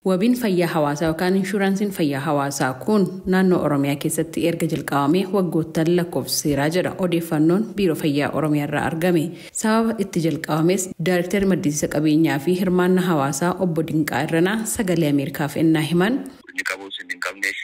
Wabiin fayyaa hawaasaa yookaan inshuraansiin fayyaa hawaasaa kun naannoo Oromiyaa keessatti erga jalqabamee waggoottan lakkoofsiseeraa jedha odeeffannoon Biiroo Fayyaa Oromiyaa irraa argame. Sababa itti jalqabames Daayireektarri Maddisiisa Qabeenyaa fi Hirmaannaa Hawaasaa Obbo Dinqaa Irranaa Sagalee Ameerikaaf ennaa himan. Inni qabus inni hin qabnes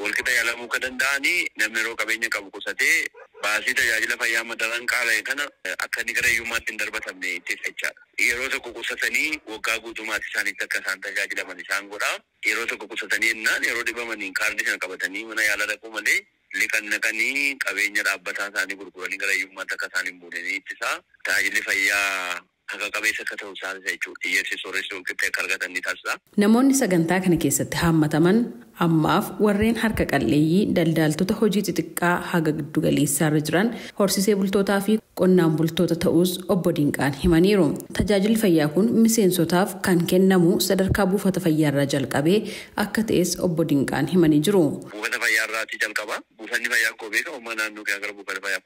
walqixa yaalamuu akka danda'anii, namni yeroo qabeenya qabu qusatee baasii tajaajila fayyaa amma daran qaala'e kana akka inni gara hiyyummaatti hin darbatamne ittisa jechaadha. Yeroo tokko qusatanii waggaa guutuu maatii isaaniitti akka isaan tajaajilaman isaan godha. Yeroo tokko qusatanii jennaan yeroo dhibamanii kaardii sana qabatanii mana yaalaa dhaquu malee liqan naqanii qabeenya dhaabbataa isaanii gurguranii gara hiyyummaatti akka isaan hin buune ni ittisa. Tajaajilli fayyaa haqa qabeessa akka ta'u taasisa jechuudha. Hiyyeessi sooressi walqixxee akka argatan ni taasisa. Namoonni sagantaa kana keessatti haammataman ammaaf warreen harka qalleeyyii, daldaaltota hojii xixiqqaa haga giddu galeessaarra jiran, horsiisee bultootaa fi qonnaan bultoota ta'uus Obbo Dinqaan himaniiru. Tajaajilli fayyaa kun miseensotaaf kan kennamu sadarkaa buufata fayyaarraa jalqabee akka ta'es Obbo Dinqaan himanii jiru. Buufata fayyaarraatii jalqaba. Buufanni fayyaa akkuma beekamu amma naannoo keenya gara buufata fayyaa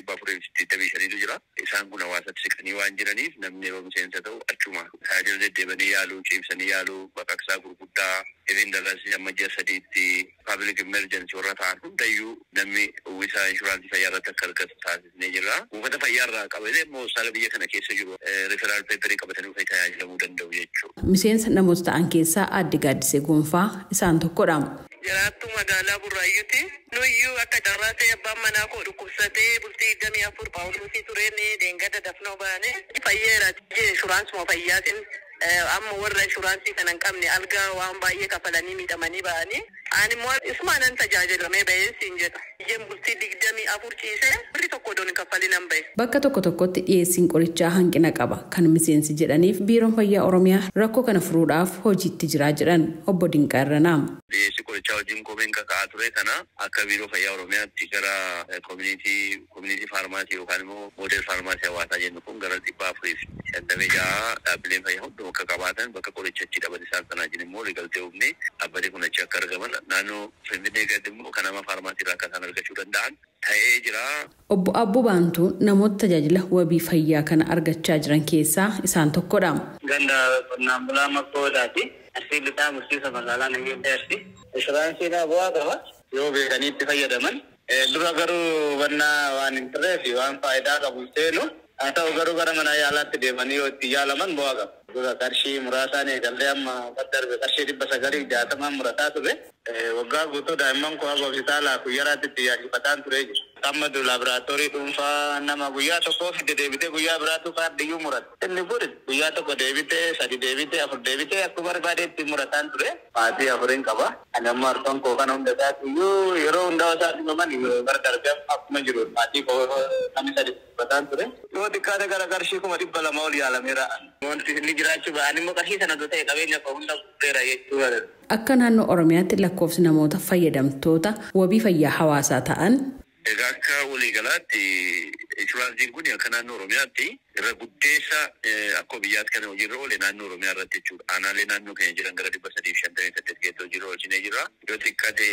1485tu jira. Isaan kun hawaasatti siqanii waan jiraniif namni yeroo miseensa ta'u achuma tajaajila deddeebanii yaaluu, ciibsanii yaaluu, baqaqsaa gurguddaa, even darasi amma ji'a 3tti public emergency warra ta'an hundayyuu namni uwwisa inshuraansii fayyaa irratti akka argatu taasisnee jirra. Buufata fayyaa irraa qabatee immoo hospitaala biyya kana keessa jiru referral paperii qabatanii dhufanii tajaajilamuu danda'u jechuudha. Miseensa namoota ta'an keessaa Aadde Gaaddisee Gonfaa isaan tokkodha. Jiraattuu magaalaa Burraayyuuti. Nuyyuu akka carraa ta'e abbaan manaa koo dhukkubsatee bultii 24 Phaawuloosii tureen deengada dafnoo baane. Fayyeera inshuraansuma fayyaatiin amma warra inshuraansii kana hin qabne algaa waan baay'ee kafalanii miidhamanii ba'anii. Ani immoo isumaanan tajaajilamee bahee siin jedha. Iyyeen bultii 24 ciisee birri tokko odoon hin kaffalin nan bahe. Bakka tokko tokkotti dhiyeessiin qorichaa hanqina qaba kan miseensi jedhaniif Biiroon Fayyaa Oromiyaa rakkoo kana furuudhaaf hojiitti jira jedhan Obbo Dinqaa Irranaa. Dhiyeessii qorichaa wajjin komeen kaka'aa ture kana akka Biiroo Fayyaa Oromiyaatti gara community pharmacy yookaan immoo model pharmacy hawaasaa jennu kun gara 456 dhaabbileen fayyaa hunduma akka qabaatan, bakka qoricha achi dhaban isaan sana wajjin immoo waliigaltee uumnee dhaabbatni kun achi akka argaman, naannoo Finfinnee gadi immoo kan nama faarmaasii irraa akka isaan argachuu danda'an ta'ee jira. Obbo Abbuu Baantuu namoota tajaajila wabii fayyaa kana argachaa jiran keessaa isaan tokkodha. Ganda qonnaan bulaa Makkoodaati. Arsii Lixaa bulchiinsa magaalaa Nageellee Arsii. Inshuraansiin bu'aa qaba. Yoo beekanii itti fayyadaman. Dura garuu hubannaa waan hin turreef waan faayidaa qabu seenu. Haa ta'u garuu gara mana yaalaatti deemanii yoo itti yaalaman bu'aa qaba. Dura qarshii muraasaan eegallee amma darbe qarshii 960n murataa ture. Waggaa guutuu daa'imman koo haga hospitaalaa guyyaraatti itti yaalchifataan ture jira. Amma laaboraatoorii dhuunfaa nama guyyaa tokko fide deebitee guyyaa biraatu kaardiyyuu murata. Inni kun guyyaa tokko deebitee, sadi deebitee, afur deebitee akka barbaadetti murataan ture. Maatii afuriin qaba. Ani amma arfan koo kana hunda isaatiiyyuu yeroo hundaa isaa dhibaman bara darbee akkuma jiru maatii koo namni sadi uffataan ture. Yoo xiqqaate gara qarshii 200,000 ol yaalameera. Wanti inni jiraachuu ba'an immoo qarshii sana ta'e qabeenya koo hunda guuteera jechuudha. Akka naannoo Oromiyaatti lakkoofsi namoota fayyadamtoota wabii fayyaa hawaasaa ta'an. Egaa akka waliigalaatti inshuraansiin kun akka naannoo Oromiyaatti irra guddeessa akkuma biyyaatti kan hojiirra oole naannoo Oromiyaa irratti jechuudha. Aanaalee naannoo keenya jiran gara 358 keessatti hojiirra oolchinee jira. Yoo xiqqaate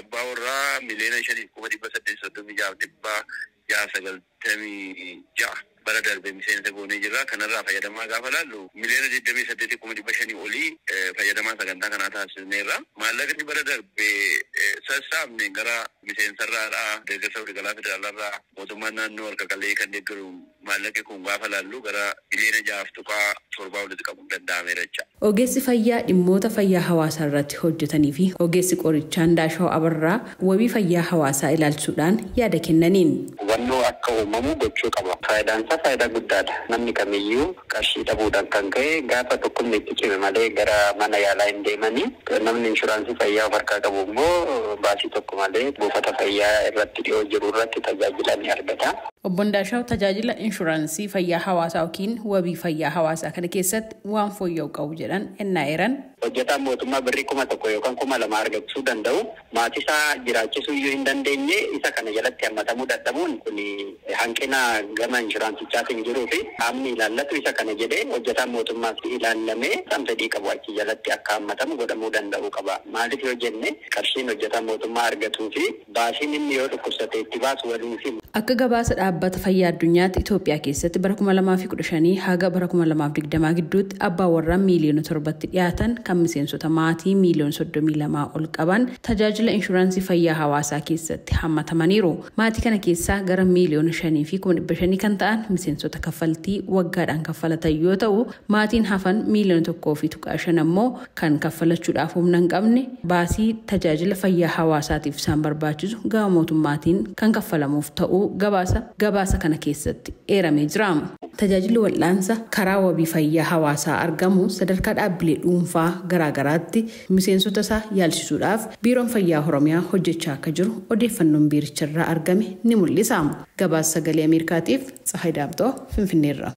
abbaa warraa 5,836,696 bara darbe miseensa goonee jirra. Kanarraa fayyadamaa gaafa laallu 28,500,000 olii fayyadamaa sagantaa kanaa taasisneerra. Maallaqni bara darbe sassaabne gara miseensarraadhaa, deeggarsa waliigalaa federaalarraa, mootummaan naannoo harka qallee kan deeggaru maallaqi kun gaafa laallu gara biliyoona 6.7 walitti qabuun danda'ameera jecha. Ogeessi fayyaa dhimmoota fayyaa hawaasaa irratti hojjetanii fi ogeessi qorichaan Daashaw Abarraa wabii fayyaa hawaasaa ilaalchisuudhaan yaada kennaniin. Hubannoo akka uumamu gochuu qaba. Faayidaan isaa faayidaa guddaadha. Namni kamiyyuu qarshii dhabuudhaan kan ka'e gaafa dhukkubni itti cime malee gara mana yaalaa hin deemanii. Namni inshuraansii fayyaa of harkaa qabu immoo baasii tokko malee buufata fayyaa irratti dhiyoo jiru irratti tajaajila ni argata. Obbo Ndaashaw tajaajila inshuraansii fayyaa hawaasaa yookiin wabii fayyaa hawaasaa kana keessatti waan fooyya'u qabu jedhan ennaa eeran. Hojjetaan mootummaa birrii 1000 yookaan 2000 argachuu danda'u maatii isaa jiraachisuu iyyuu hin dandeenye isa kana jalatti hammatamuu dadhabuun kun hanqina gama inshuraansichaatiin jiruu fi qaamni ilaallatu isa kana jedhee hojjetaan mootummaas ilaallamee kan fedhii qabu achi jalatti akka hammatamu godhamuu danda'u qaba. Maaliif yoo jenne qarshiin hojjetaan mootummaa argatuu fi baasiin inni yoo dhukkubsate itti baasu waliin simu. Akka gabaasa Dhaabbata Fayyaa Addunyaatti, Itoophiyaa keessatti bara 2015 haga bara 2020 gidduutti abbaa warraa miiliyoona 7tti dhiyaatan kan miseensota maatii miiliyoona 32 ol qaban tajaajila inshuraansii fayyaa hawaasaa keessatti hammatamaniiru. Maatii kana keessaa gara miiliyoona 5 fi 500,000 kan ta'an miseensota kaffaltii waggaadhaan kaffalatan yoo ta'u, maatiin hafan miiliyoona 1.5 ammoo kan kaffalachuudhaaf humna hin qabne, baasii tajaajila fayyaa hawaasaatiif isaan barbaachisu gama mootummaatiin kan kaffalamuuf ta'uu gabaasa kana keessatti eeramee jira. Tajaajilli wal'aansa karaa wabii fayyaa hawaasaa argamu sadarkaa dhaabbilee dhuunfaa garaagaraatti miseensota isaa yaalchisuudhaaf Biiroon Fayyaa Oromiyaa hojjechaa akka jiru odeeffannoon biiricharraa argame ni mul'isa. Gabaasa Sagalee Ameerikaatiif Tsahaay Daamxoo, Finfinneerra.